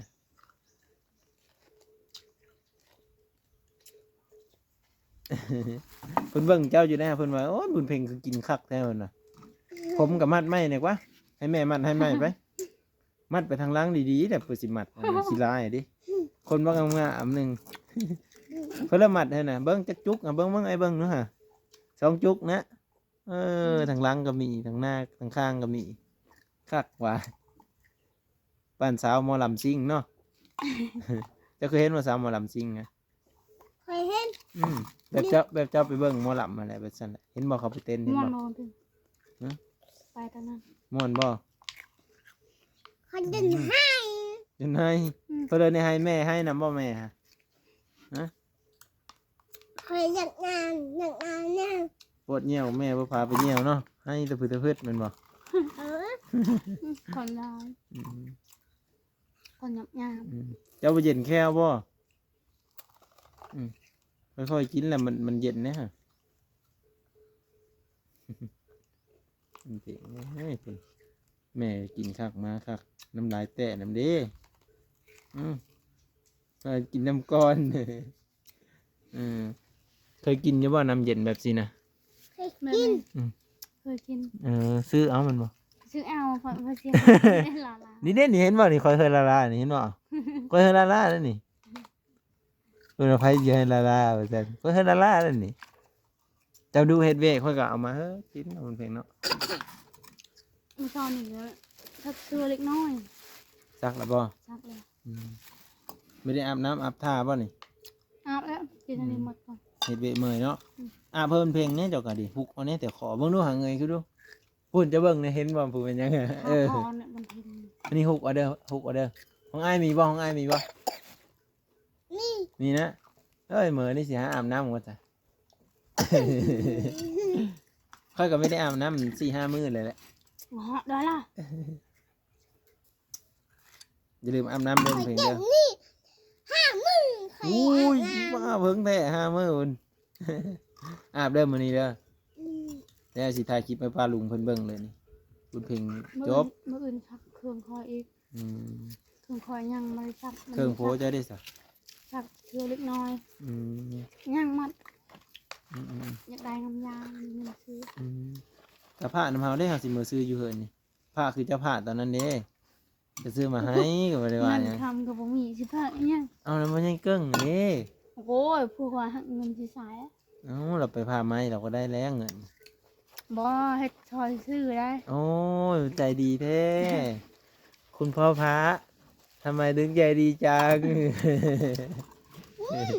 ເພິ່ນເບິ່ງເຈົ້າຢູ່ນະ ເພິ່ນວ່າ ໂອ້ຍ ບຸນເພັງຄືກິນຄັກແທ້ ເພິ່ນວ່າ ຜົມກໍມັດໃໝ່ແດ່ກວ່າ ໃຫ້ແມ່ມັດໃຫ້ໃໝ່ໄປ ມັດໄປທາງຫຼັງດີໆ ແລ້ວເພິ່ນຊິມັດ ອັນນັ້ນຊິຫຼາຍເດ້ ຄົນບໍ່ງາມໆໜຶ່ງ ເພິ່ນລະມັດໃຫ້ນະ ເບິ່ງຈັກຈຸກ ເບິ່ງ ເບິ່ງ ອ້າຍເບິ່ງດູຫາ ສອງຈຸກນະ ເອີ ທາງຫຼັງກໍມີ ທາງໜ້າ ທາງຂ້າງກໍມີ ຄັກວ່າ ປານສາວໝໍລຳຊິງເນາະ ເຈົ້າເຄີຍເຫັນບໍ່ສາວໝໍລຳຊິງນະ? ເຄີຍເຫັນ ອືມ ແບບເຈົ້າ ແບບເຈົ້າໄປເບິ່ງໝໍລຳຫັ້ນແຫຼະ ແບບຊັ້ນແຫຼະ ເຫັນບໍ່ ເຂົາໄປເຕັ້ນ ເຫັນບໍ່? ມ່ວນບໍ່? ຮະ? ໄປຕອນນັ້ນ ມ່ວນບໍ່? ເຂົາຈົນໄຫ້ ຈົນໄຫ້ ອືມ ເພິ່ນເອີ້ນໃຫ້ໄຫ້ແມ່ ໄຫ້ນຳບໍ່ແມ່? ຮະ? ຂ້ອຍຢາກນອນ ຢາກນອນແລ້ວ ປວດຍ່ຽວ ແມ່ບໍ່ພາໄປຍ່ຽວເນາະ ໄຫ້ຕະພຶດຕະພຶດແມ່ນບໍ່? ເອີ ຄົນລາວ ອືມ ຄົນຫຍາບຫຍາບ ອືມ ເຈົ້າບໍ່ເຢັນແຂ້ວບໍ່? ອືມ ຄ່ອຍໆກິນແຫຼະ ມັນ ມັນເຢັນເດ້ ມັນເປັນ ເອີຍ ເພິ່ນ ແມ່ກິນຄັກມາຄັກ ນ້ຳລາຍແຕະນຳເດ້ ອືມ ເອີ ກິນນຳກ່ອນ ເອີ ເຄີຍກິນຢູ່ບໍ່ ນ້ຳເຢັນແບບຊີ້ນະ? ເຄີຍກິນ ອືມ ເຄີຍກິນ ເອີ ຊື້ເອົາແມ່ນບໍ່? ຊື້ເອົາ ເພາະວ່າຊິ ນີ້ເດ້ ນີ້ເຫັນບໍ່ ນີ້ຂ້ອຍເຄີຍລາລາ ນີ້ເຫັນບໍ່? ຂ້ອຍເຄີຍລາລາເດ້ນີ້ ເພິ່ນວ່າໃຜຊິໃຫ້ລາລາວ່າຊັ້ນ ຂ້ອຍເຄີຍລາລາເດ້ນີ້ ເຈົ້າດູເຮັດວຽກ ຂ້ອຍກໍເອົາມາເຮີ້ກິນ ມັນເພງເນາະ ມື້ເຊົ້ານີ້ກໍຊັກເສື້ອເລັກນ້ອຍ ຊັກແລ້ວບໍ່? ຊັກແລ້ວ ອືມ ບໍ່ໄດ້ອາບນ້ຳອາບທ່າບໍ່ນີ້? ອາບແລ້ວ ກິນອັນນີ້ ອືມ ໝົດກ່ອນ ເຮັດວຽກເມື່ອຍເນາະ ອືມ ອາບເພີ່ມເພງແດ່ ເຈົ້າກໍດີ ຮຸກເອົາແດ່ ແຕ່ຂໍເບິ່ງດູຫາເງີຍຄືດູ ພຸ້ນ ເຈົ້າເບິ່ງແດ່ ເຫັນບໍ່ ຜູ້ເປັນຫຍັງ ເອີ ອັນນີ້ຮຸກເອົາເດີ ຮຸກເອົາເດີ ຂອງອ້າຍມີບໍ່? ຂອງອ້າຍມີບໍ່? ມີ ມີນະ ເອີຍ ເມີນີ້ຊິຫາອາບນ້ຳກ່ອນຊະ ຂ້ອຍກໍບໍ່ໄດ້ອາບນ້ຳສີ່ຫ້າມື້ແລ້ວແຫຼະ ເນາະ ໄດ້ລະ ຢ່າລືມອາບນ້ຳເດີ ເພິ່ງເດີ ນີ້ຫ້າມື້ ໂອ້ຍ ອາບນ້ຳ ບ້າ ເພິ່ງແທ້ ຫ້າມື້ພຸ້ນ ອາບເດີມື້ນີ້ເດີ ອືມ ແລ້ວຊິຖ່າຍຄລິບໃຫ້ປ້າລຸງເພິ່ນເບິ່ງເລີຍນີ້ ບຸນເພັງ ມື້ອື່ນ ຈົບ ມື້ອື່ນຊັກເຄື່ອງຂ້ອຍອີກ ອືມ ເຄື່ອງຂ້ອຍຍັງບໍ່ໄດ້ຊັກ ເຄື່ອງໂພເຈົ້າເດ້ຊະ? ຊັກເທື່ອເລັກນ້ອຍ ອືມ ຍັງໝົດ ອືມໆໆ ຢາກໄດ້ນ້ຳຢາ ມີເງິນຊື້ ອືມ ກະພານຳເຮົາເດ້ ເຮົາຊິເມືອຊື້ຢູ່ເຮືອນນີ້ ພະຄືເຈົ້າພະຕອນນັ້ນເດ້ ຈະຊື້ມາໃຫ້ກໍບໍ່ໄດ້ວ່າຫຍັງ ເງິນຄຳກໍບໍ່ມີ ຊິພະອີຫຍັງ ເອົາແລ້ວບໍ່ໃຫຍ່ເກິ່ງເດ້ ໂອ້ຍ ຜູ້ວ່າເງິນຊິໃຊ້ ເອົ້າ ລາວໄປພະໃໝ່ ລາວກໍໄດ້ແລ້ວເງິນ ບໍ່ ເຮັດຊ່ອຍຊື້ໄດ້ ໂອ້ຍ ໃຈດີແທ້ ຄຸນພໍ່ພະ ທຳໄມເຖິງໃຈດີຈັງ ອືມ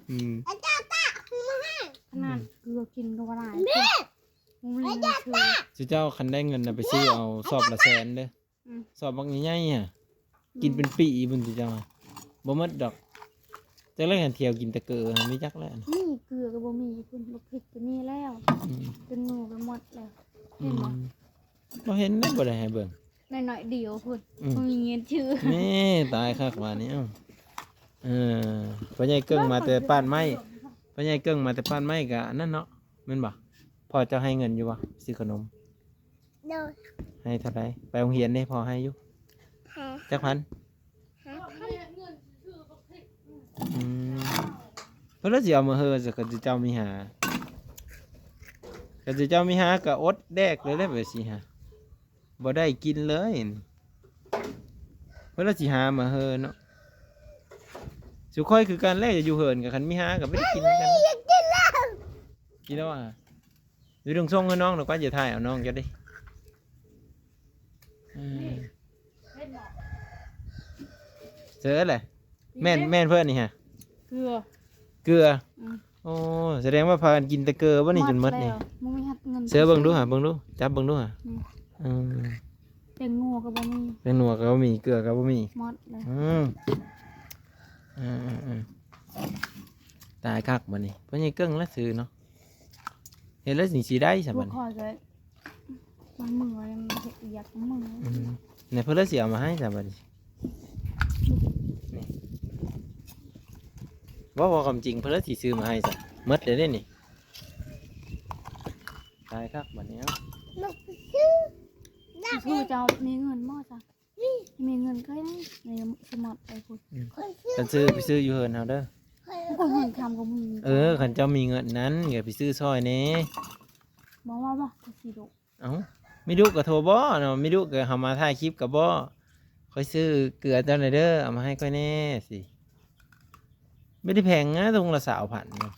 ອືມ ຂະໜາດເກືອກິນກໍບໍ່ຫຼາຍ ບໍ່ມີເງິນຊື້ ຊຸເຈົ້າຄັນໄດ້ເງິນນະ ໄປຊື້ເອົາຊອບລະແສນເດີ ອືມ ຊອບບັກໃຫຍ່ໆ ຫະ ອືມ ກິນເປັນປີພຸ້ນຕິເຈົ້າ ບໍ່ໝົດດອກ ຈັກແລ້ວຫັ້ນ ທ່ຽວກິນແຕ່ເກືອ ບໍ່ຈັກແລ້ວ ນີ້ເກືອກໍບໍ່ມີພຸ້ນ ບັກພິກກໍມີແລ້ວ ອືມ ຈົນໝູ່ໄປໝົດແລ້ວ ເຫັນບໍ່? ອືມ ບໍ່ເຫັນເດ້ ບໍ່ໄດ້ໃຫ້ເບິ່ງ ໜ້ອຍໆດຽວພຸ້ນ ອືມ ບໍ່ມີເງິນຊື້ ນີ້ ຕາຍຄັກບາດນີ້ ເອົ້າ ເອີ ພໍ່ໃຫຍ່ເກິ່ງມາແຕ່ປາດໄມ້ ພໍ່ໃຫຍ່ເກິ່ງມາແຕ່ປາດໄມ້ກະອັນນັ້ນເນາະ ແມ່ນບໍ່? ພໍ່ເຈົ້າໃຫ້ເງິນຢູ່ບໍ່? ຊື້ຂະໜົມ ໂດຍ ໃຫ້ເທົ່າໃດ? ໄປໂຮງຮຽນເດ້ ພໍ່ໃຫ້ຢູ່ ຮະ ຈັກພັນ? ຫ້າພັນ ອືມ ເພິ່ນລະຊິເອົາມາເຮີ້ຊະ ຄັນເຈົ້າມີຫາ ຄັນເຈົ້າມີຫາກະອົດແດກເລີຍແຫຼະ ແບບຊີ້ຫາ ບໍ່ໄດ້ກິນເລີຍ ເພິ່ນລະຊິຫາມາເຮີ້ເນາະ ສຸຂ້ອຍຄືກັນແຫຼະ ຢູ່ເຮືອນກະຄັນມີຫາກະບໍ່ໄດ້ກິນຄືກັນ ກິນແລ້ວ ກິນແລ້ວຫວາ? ຢູ່ດົງຊົງໃຫ້ນ້ອງດອກວ່າ ຢ່າຖ່າຍເອົານ້ອງເຈົ້າເດ້ ເຈີແຫຼະ ແມ່ນ ແມ່ນເພິ່ນນີ້ຫະ ເກືອ ເກືອ ອືມ ໂອ້ ສະແດງວ່າພາກັນກິນແຕ່ເກືອບໍ່ນີ້ ໝົດ ຈົນໝົດນີ້ ແລ້ວ ບໍ່ມີຮັບເງິນ ເສືອເບິ່ງດູຫະ ເບິ່ງດູ ຈັບເບິ່ງດູຫະ ອືມ ອືມ ແປ້ງນົວກໍບໍ່ມີ ແປ້ງນົວກໍບໍ່ມີ ເກືອກໍບໍ່ມີ ໝົດແລ້ວ ອືມ ເອີໆ ຕາຍຄັກບັດນີ້ ພໍ່ໃຫຍ່ເກິ່ງລະຊື່ເນາະ ເຮັດແລ້ວຊິ ຊິໄດ້ຊະບັດນີ້ ພວກຂ້ອຍກໍ ມັນເມື່ອຍ ມັນເຮັດວຽກມັນເມື່ອຍ ອືມ ແລ້ວເພິ່ນລະຊິເອົາມາໃຫ້ຊະບັດນີ້ ນີ້ ເວົ້າ ເວົ້າຄວາມຈິງ ເພິ່ນລະຊິຊື້ມາໃຫ້ຊະ ໝົດເລີຍເດ້ນີ້ ຕາຍຄັກບັດນີ້ ເອົາ ຄືເຈົ້າມີເງິນບໍ່ຊະ? ມີເງິນກໍໃຫ້ ໃນສະໝາດໄປພຸ້ນ ອືມ ຄັນຊື້ໄປຊື້ຢູ່ເຮືອນເຮົາເດີ ໂອ້ຍ ເຮືອນຄຳກໍມີ ເອີ ຄັນເຈົ້າມີເງິນນັ້ນ ກໍໄປຊື້ຊ່ອຍແດ່ ບໍ່ ບໍ່ ບໍ່ ກໍຊິດຸ ເອົ້າ ມີດຸກໍໂທບອກເນາະ ມີດຸກໍເຮົາມາຖ່າຍຄລິບກໍບອກ ຂ້ອຍຊື້ເກືອເຈົ້າແດ່ເດີ ເອົາມາໃຫ້ຂ້ອຍແດ່ຊິ ບໍ່ໄດ້ແພງນະ ຖົງລະຊາວພັນນະ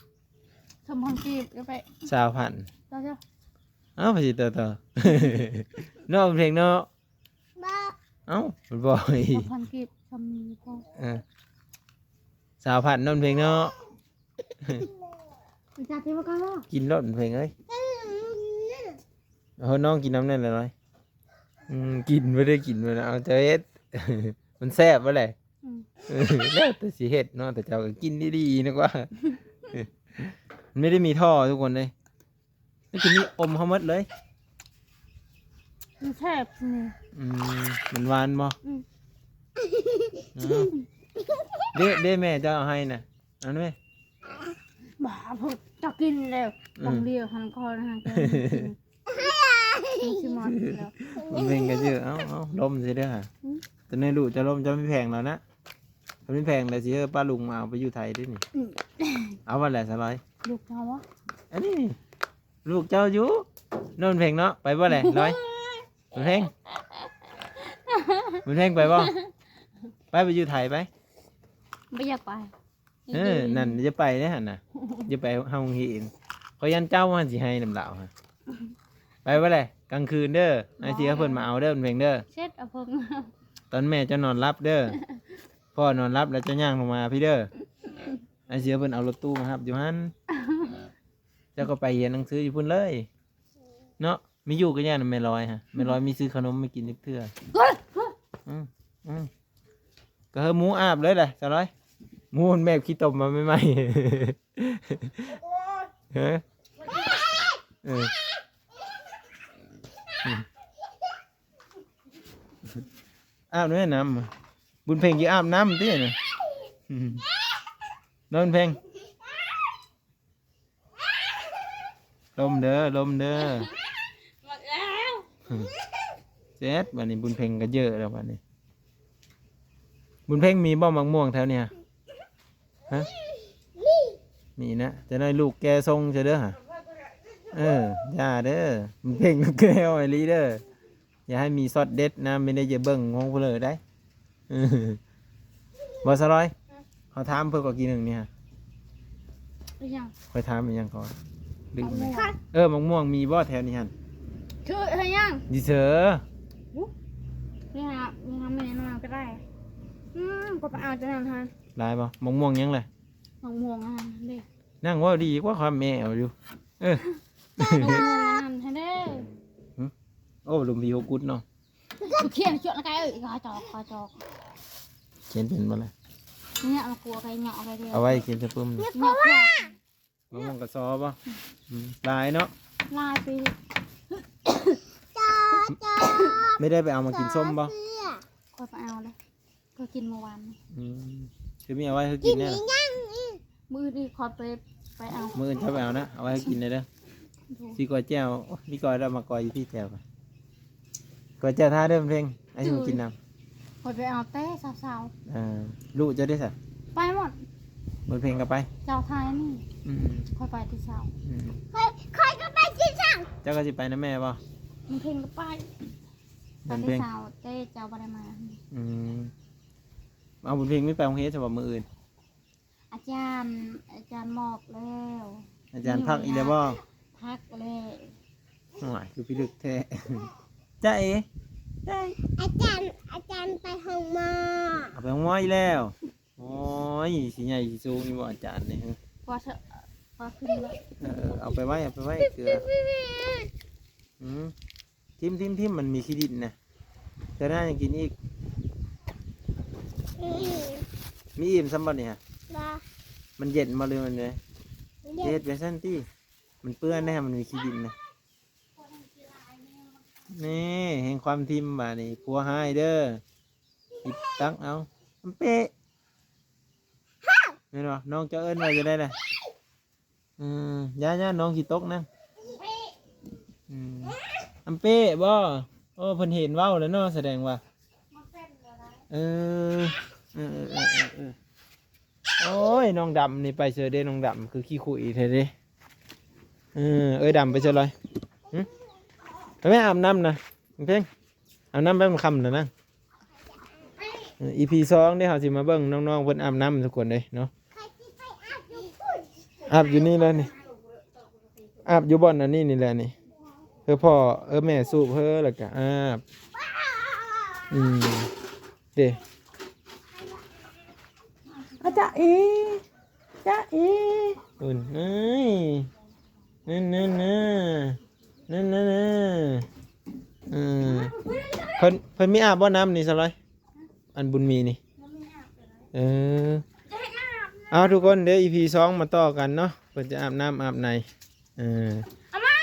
ສອງພັນກີບ ເອົາໄປ ຊາວພັນ ເຈົ້າ ເຈົ້າ ເອົ້າ ໃຜຊິຕໍ່ ຕໍ່ ເນາະ ເພງເນາະ ບໍ່ ເອົ້າ ບໍ່ ສອງພັນກີບ ຊຳນີ້ພໍ ເອີ ຊາວພັນເນາະ ເພງເນາະ ຈາກທີ່ວ່າກໍ ກິນໂລດເພງເອີຍ ເອົາ ນ້ອງກິນນຳແດ່ລະນ້ອຍ ອືມ ກິນ ບໍ່ໄດ້ກິນ ບໍ່ໄດ້ເອົາ ເຈົ້າເຮັດ ມັນແຊບບໍ່ແຫຼະ ອືມ ເອີ ແລ້ວແຕ່ຊິເຮັດເນາະ ແຕ່ເຈົ້າກໍກິນດີໆ ນະກວ່າ ມັນບໍ່ໄດ້ມີທໍ່ ທຸກຄົນເອີຍ ມັນຊິມີອົມເຮົາໝົດເລີຍ ມັນແຊບນີ້ ອືມ ມັນຫວານບໍ່? ອືມ ເດ້ ເດ້ແມ່ເຈົ້າເອົາໃຫ້ນະ ເອົາແມ່ ບ້າ ພວກເຈົ້າກິນແລ້ວ ອືມ ບາງດຽວຫັ້ນກໍນະ ມັນຊິໝົດແລ້ວ ມັນເປັນກະເຈີ ເອົາ ເອົາ ລົມຊິເດີຫາ ອືມ ແຕ່ໃນລູກເຈົ້າລົມ ເຈົ້າມີແພງແລ້ວນະ ຄັນມີແພງແລ້ວຊິເອີປ້າລຸງມາເອົາໄປຢູ່ໄທເດ້ນີ້ ອືມ ເອົາວ່າແຫຼະສະລອຍ ລູກເຈົ້າບໍ່? ອັນນີ້ ລູກເຈົ້າຢູ່ ນ້ອງເພັງເນາະ ໄປບໍ່ແຫຼະລອຍ ບຸນເພັງ ບຸນເພັງໄປບໍ່ ໄປ ໄປຢູ່ໄທໄປ ບໍ່ຢາກໄປ ເອີ ນັ້ນຢ່າໄປເດ້ຫັ້ນນະ ຢ່າໄປເຮົາໂຮງຮຽນ ຂ້ອຍຢ້ານເຈົ້າຫັ້ນຊິໄຫ້ນຳລາວຫັ້ນ ໄປບໍ່ແຫຼະ ກາງຄືນເດີ ອ້າຍຊິເອົາເພິ່ນມາເອົາເດີ ບຸນເພັງເດີ ເຊັດເອົາເພິ່ນ ຕອນແມ່ເຈົ້ານອນຫຼັບເດີ ພໍ່ນອນຫຼັບແລ້ວເຈົ້າຍ່າງລົງມາພີ້ເດີ ອ້າຍຊິເອົາເພິ່ນເອົາລົດຕູ້ມາຮັບຢູ່ຫັ້ນ ເຈົ້າກໍໄປຮຽນໜັງສືຢູ່ພຸ້ນເລີຍ ເນາະ ມີຢູ່ກໍຢ້ານແມ່ລອຍຫະ ແມ່ລອຍມີຊື້ຂະໜົມມາກິນຈັກເທື່ອ ອືມ ອືມ ກໍໃຫ້ໝູອາບເລີຍແຫຼະສາວລອຍ ໝູມັນແບບຂີ້ຕົມມາໃໝ່ໆ ເອີ ອືມ ອາບແນ່ນ້ຳ ບຸນເພັງຊິອາບນ້ຳຕິນະ ອືມ ເນາະບຸນເພັງ. ລົມເດີ ລົມເດີ ໝົດແລ້ວ ເຈັດ ບາດນີ້ບຸນເພັງກໍເຢີແລ້ວບາດນີ້ ບຸນເພັງມີບໍ່ໝາກມ່ວງແຖວນີ້ຫະ ຮະ ມີ ມີນະ ຈະໄດ້ລູກແກ່ສົ່ງເສຍເດີຫະ ເອີ ຢ່າເດີ ບຸນເພັງແກ່ອີ່ຫຼີເດີ. ຢ່າໃຫ້ມີຊັອດເດັດນະ ມີແຕ່ຈະເບິ່ງຫ້ອງຜູ້ເລີໄດ໋ ບໍ່ສະລອຍ ເຮົາຖາມເພິ່ນກໍກີໜຶ່ງນີ້ຫະ ອີຫຍັງ ຂ້ອຍຖາມອີຫຍັງກໍລືມ ໝາກມ່ວງ ເອີ ໝາກມ່ວງມີບໍ່ແຖວນີ້ຫັ້ນ ຄືເຮັດຫຍັງ ຢູ່ເຊີ ນີ້ຫະ ມີຫາແມ່ນ້ອຍກໍໄດ້ ອືມ ກໍໄປເອົາຈາກນັ້ນຫັ້ນ ຫຼາຍບໍ່ ໝາກມ່ວງຫຍັງລະ ໝາກມ່ວງອັນນັ້ນເດ້ ນັ່ງເວົ້າດີກວ່າຄຳແອວຢູ່ ເອີ ໝາກມ່ວງອັນນັ້ນຫັ້ນເດ້ ຫຶ ໂອ້ ລົມພີໂຮກຸດເນາະ ຂຽນຈວດລະກາຍເອີຍ ກະຈອກ ກະຈອກ ຂຽນເປັນບໍ່ລະ ເຫຍາະມາກົວໄປ ເຫຍາະໄປເດີ ເອົາໄວ້ຂຽນໃສ່ປຶ້ມ ເຫຍາະ ມະມ່ວງກະຊໍບໍ່ ອືມ ຫຼາຍເນາະ ຫຼາຍປີ ແມ່ໄດ້ໄປເອົາໝາກກິນສົ້ມບໍ່ ຂ້ອຍໄປເອົາເດ້ ຂ້ອຍກິນມື້ວານນີ້ ອືມ ຄືມີເອົາໄວ້ຄືກິນແນ່ ກິນອີຫຍັງອີກ ມື້ອື່ນອີກຂ້ອຍໄປ ໄປເອົາ ມື້ອື່ນເຈົ້າໄປເອົານະ ເອົາໄວ້ໃຫ້ກິນແດ່ເດີ ໂດຍ ຊິກ້ອຍແຈ່ວ ໂອ້ຍ ມີກ້ອຍແລ້ວ ມາກ້ອຍຢູ່ພີ້ແຈ່ວ ກ້ອຍແຈ່ວຖ້າເດີ ເພັງ ອ້າຍຊິມາກິນນຳ ໂດຍ ຂ້ອຍໄປເອົາແຕ່ເຊົ້າໆ ເອີ ລູກເຈົ້າເດ້ຊະ ໄປໝົດ ບຸນເພັງກໍໄປ ເຈົ້າຖ່າຍນີ້ ອືມ ຂ້ອຍໄປແຕ່ເຊົ້າ ອືມ ຂ້ອຍ ຂ້ອຍກໍໄປແຕ່ເຊົ້າ ເຈົ້າກໍຊິໄປນຳແມ່ບໍ່ ບຸນເພັງກໍໄປ ໄປແຕ່ເຊົ້າ ແຕ່ເຈົ້າບໍ່ໄດ້ມາ ອືມ ເອົາ ບຸນເພັງມີໄປໂຮງຮຽນຊະບໍ່ມື້ອື່ນ ອາຈານ ອາຈານໝອກແລ້ວ ອາຈານພັກອີກແລ້ວບໍ່ ພັກແລ້ວ ໂອ້ຍ ຄືພິລຶກແທ້ ຈ້າເອ ຈ້າເອ ອາຈານ ອາຈ ນໄປໂຮງໝໍ. ເອົາໄປໂຮງໝໍອີກແລ້ວ. ໂອ້ຍ ຊິໃຫຍ່ຊິສູງຢູ່ບໍ່ອາຈານນີ້? ພໍເຖາະ ພໍຂຶ້ນແລ້ວ. ເອີ ເອົາໄປໄວ້ ເອົາໄປໄວ້ເກືອ. ອືມ ຖິ້ມໆໆ ມັນມີຂີ້ດິນນະ. ເທື່ອໜ້າຍັງກິນອີກ. ອືມ ມີອີ່ມສ່ຳບໍ່ນີ້ຫະ? ບໍ່. ມັນເຢັນບໍ່ ຫຼືມັນໃດ? ເຢັນ. ເຮັດໄປຊັ້ນຕິ ມັນເປື້ອນໄດ໋ ມັນມີຂີ້ດິນນະ. ນີ້ແຮ່ງຄວາມຖິ້ມບາດນີ້ ຜົວຮ້າຍເດີ້. ຫຍິບຕັກເອົາ. ອຳເປະ ແມ່ນບໍ່? ນ້ອງເຈົ້າເອີ້ນວ່າຈັ່ງໃດລະ? ອືມ ຢ່າໆ ນ້ອງຊິຕົກນະ. ອືມ ອຳເປະບໍ່? ໂອ້ ເພິ່ນເຫັນເວົ້າແລ້ວເນາະ ສະແດງວ່າ ເອີ ເອີໆໆໆ. ໂອ້ຍ ນ້ອງດຳນີ້ໄປເຊີເດ ນ້ອງດຳຄືຂີ້ຂຸຍແທ້ເດ. ເອີ ເອີຍດຳໄປເຊີລອຍ. ຫຶ ໄປແມ່ອາບນ້ຳນະ ເພັງ ອາບນ້ຳແບບຄ່ຳນະນາງ. ເອີ ອີພີສອງເດ້ ເຮົາຊິມາເບິ່ງນ້ອງໆເພິ່ນອາບນ້ຳທຸກຄົນເດ້ເນາະ. ອາບຢູ່ນີ້ແຫຼະນີ້ ອາບຢູ່ບ່ອນອັນນີ້ນີ້ແຫຼະນີ້ ເອີ ພໍ່ ເອີ ແມ່ສູບເຮີ ແລ້ວກະອາບ. ອືມ ເດ້ ອາຈາເອ ຈາເອ ເອີ ເອີຍ ນັ້ນໆໆ ນັ້ນໆໆ. ເອີ ເພິ່ນ ເພິ່ນມີອາບບໍ່ນ້ຳນີ້ ສາວລອຍ? ອັນບຸນມີນີ້ ເອີ ເອົາທຸກຄົນເດີ ອີພີສອງມາຕໍ່ກັນເນາະ ເພິ່ນຈະອາບນ້ຳອາບໃນ. ເອີ ເອົາມາ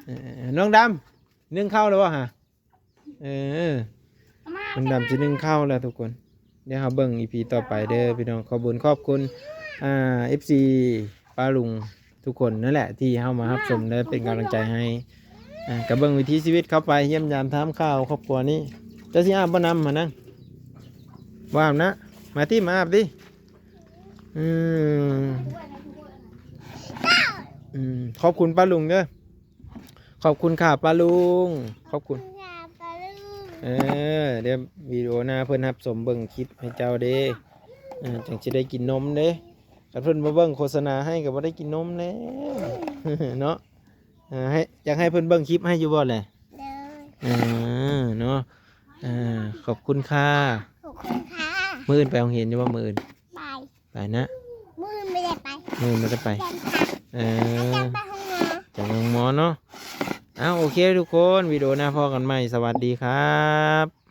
ເອີ ນ້ອງດຳ ໜຶ້ງເຂົ້າແລ້ວບໍ່ຫະ? ເອີ ເອົາມາ ນ້ອງດຳຊິໜຶ້ງເຂົ້າແລ້ວທຸກຄົນ. ດຽວເຮົາເບິ່ງອີພີຕໍ່ໄປເດີພີ່ນ້ອງ. ຂອບບຸນຂອບຄຸນ ອ່າ ເອັຟຊີ ປ້າລຸງ ທຸກຄົນນັ້ນແຫຼະ ທີ່ເຮົາມາຮັບຊົມ ແລະ ເປັນກຳລັງໃຈໃຫ້. ອ່າ ກະເບິ່ງວິຖີຊີວິດເຂົາໄປ ຢ້ຽມຢາມຖາມຂ່າວຄອບຄົວນີ້. ເຈົ້າຊິອາບບໍ່ນ້ຳຫັ້ນນະ? ບໍ່ອາບນະ? ມາຕິ ມາອາບຕິ. ອືມ ອືມ ຂອບຄຸນປ້າລຸງເດີ. ຂອບຄຸນຄ່າປ້າລຸງ ຂອບຄຸນ ຂອບຄຸນຄ່າປ້າລຸງ. ເອີ ດຽວວິດີໂອໜ້າເພິ່ນຮັບຊົມເບິ່ງຄລິບໃຫ້ເຈົ້າເດ້ ເອີ ຈັ່ງຊິໄດ້ກິນນົມເດ້. ຄັນເພິ່ນບໍ່ເບິ່ງໂຄສະນາໃຫ້ກໍບໍ່ໄດ້ກິນນົມແລ້ວເນາະ. ເອີ ໃຫ້ ຢາກໃຫ້ເພິ່ນເບິ່ງຄລິບໃຫ້ຢູ່ບໍ່ແຫຼະ? ໂດຍ ເອີ ເນາະ. ເອີ ຂອບຄຸນຄ່າ ຂອບຄຸນຄ່າ. ມື້ອື່ນໄປໂຮງຮຽນຢູ່ບໍ່? ມື້ອື່ນ ໄປ ໄປນະ. ມື້ອື່ນບໍ່ໄດ້ໄປ ມື້ອື່ນບໍ່ໄດ້ໄປ ຈັນທະ ເອີ ຈັນໄປໂຮງໝໍ ຈັນໄປໂຮງໝໍເນາະ. ເອົາ ໂອເຄທຸກຄົນ ວິດີໂອໜ້າພໍ້ກັນໃໝ່ ສະຫວັດດີຄັບ.